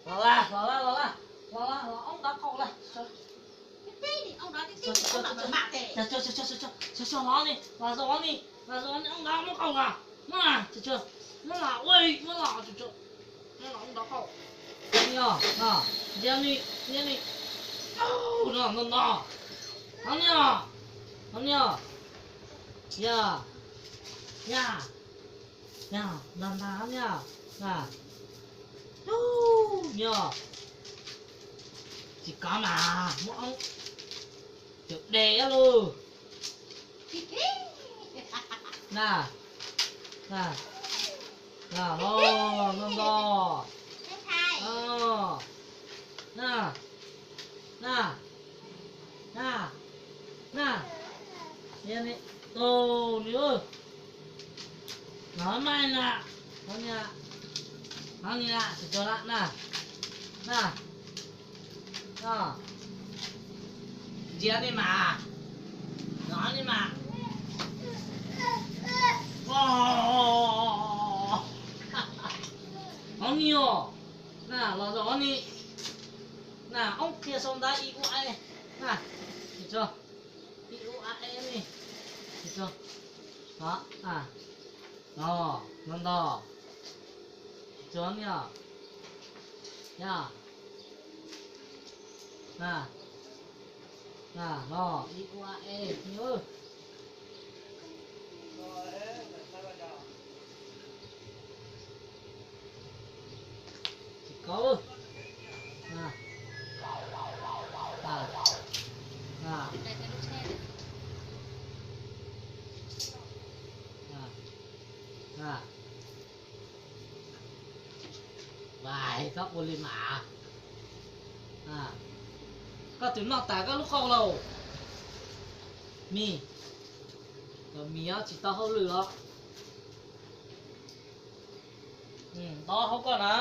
Los lawm, los lawm, los lawm, los lawm, los ob nrab qaum lawm. Los ni, los zoo ni, los zoo ni, ob nrab muab qaum los. Muab los, muab los, ua, muab los, muab los ob nrab qaum. Ni os, ntsia ni, ntsia ni. No, no, no. Hov ni os, hov ni os. Ya, ya, ya, ntag ntag hov ni os. Na, ni os. Tsis kav mas muab oob cawm de ib lug. Na, na, na, no, no, no. Na, na, na, na. Tus ni, no mas na, hov ni, hov ni na, tsis tau lawm na, na. Ntsia ni mas, no ni mas. Hov ni os, na los zoo hov ni. Na, oob qhia sau ntawv i ua e, na, i ua e ni, no, no ntag, tsis tau ni os. Ya, na, na, no, i ua e ni. Tsis kav. Vais, txhob ua li mas. Koj twb noj tas koj lub qau lauj. Mis, mis tsis tau hauj lwm os. Dob hauv koj na.